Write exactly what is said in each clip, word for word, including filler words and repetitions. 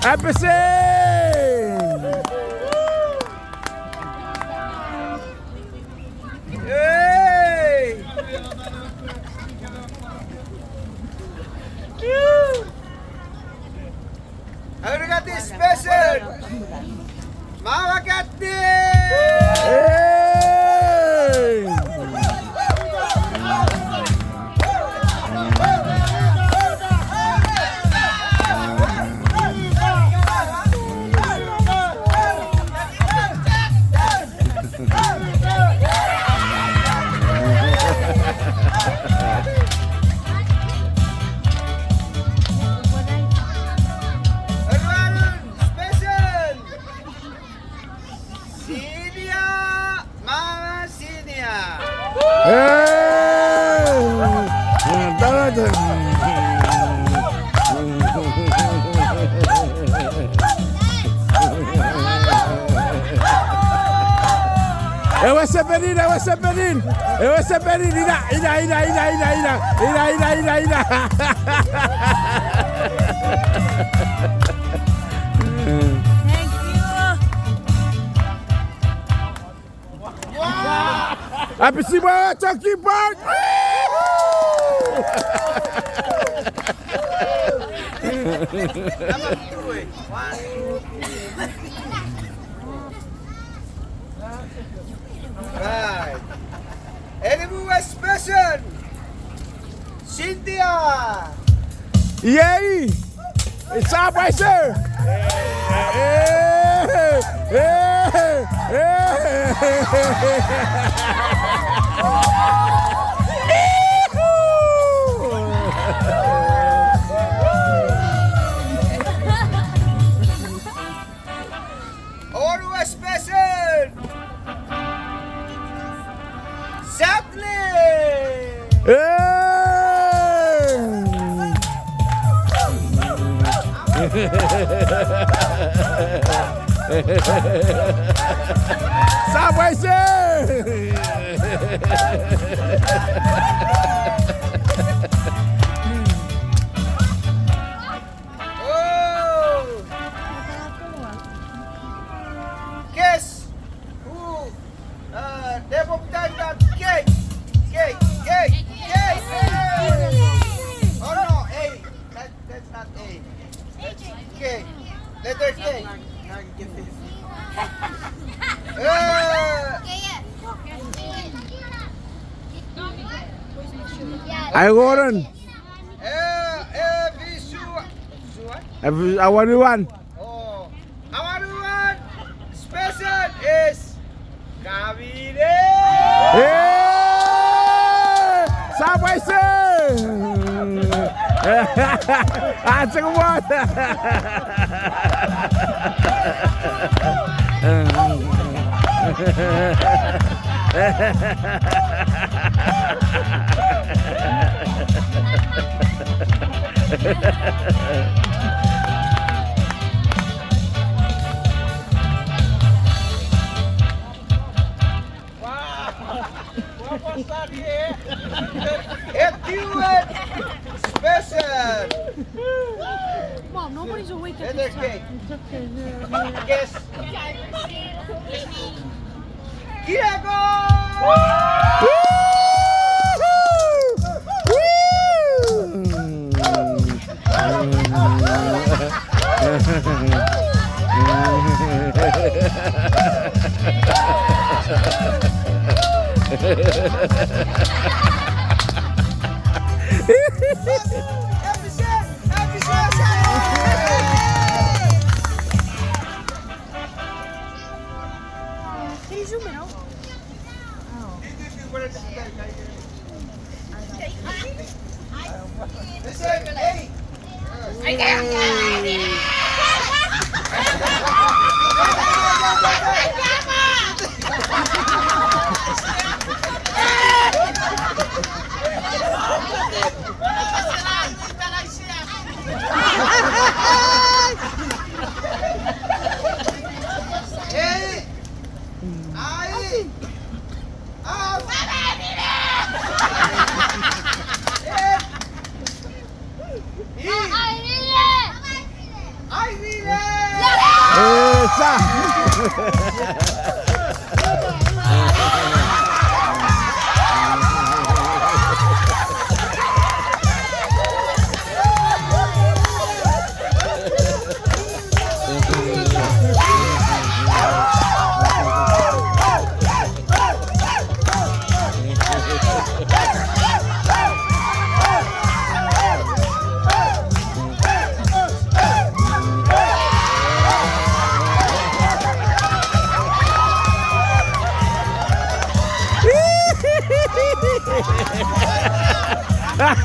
Apesen! Hey! Aurikati special! Mama Katti! Hey! Aruanun special! Senior! Mama Senior! Hey! Ewe sepenin, ewe sepenin, ewe sepenin, ina, ina, ina. Thank you. Happy Simon Chucky Park! Right. Enemy West Person! Cynthia! Yay! It's up, I say! Always present! Sadly! Hey! Subway Sir! Oh! Guess who? Uh, Depok Tantan. Cake. Cake. Cake. Cake. Oh no, A. That, that's not A. That's K. Letter K. Uh, Ai Gordon. Eh, eh, Visu-, Visu-, eh? Eh, Visu-, Awanuan. Oh, Awanuan special is Kamine. Eh, Subway Sir. Ah, check what. Wow. What was that here? A duet special. Mom, nobody's awake at this time. Letter K. It's okay. Guess. Kireko! Can you zoom in out?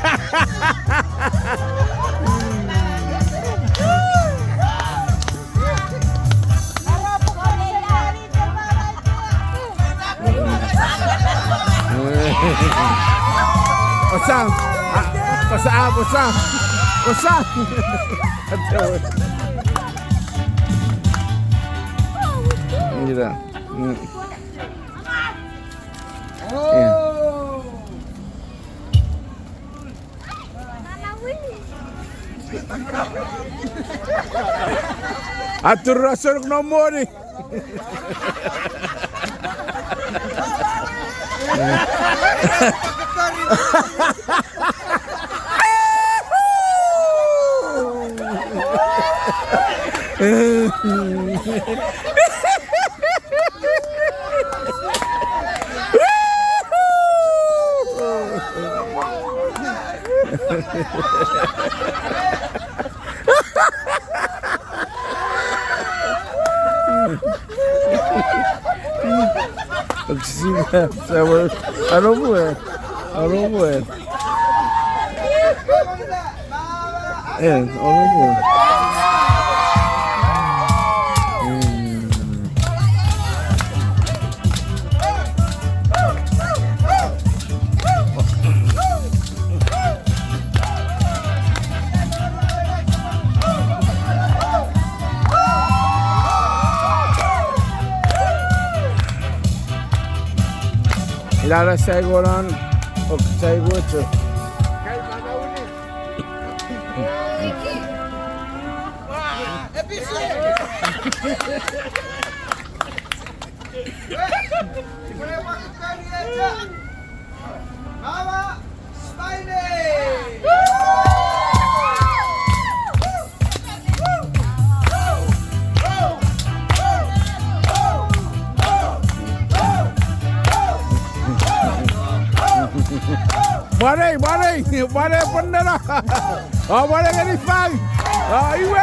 What's up? Ah, what's up? What's up? What's up? Mira. Mm. Yeah. Atur asoruk no moni. Aro mwo. Aro mwo. Eh, aro mwo. Mm. Ina na saingonon, ok, saingocho. Mama Smiley! Mwanei, mwanei, mwanei ponnena. A, mwanei ngeni fang. A, iwe.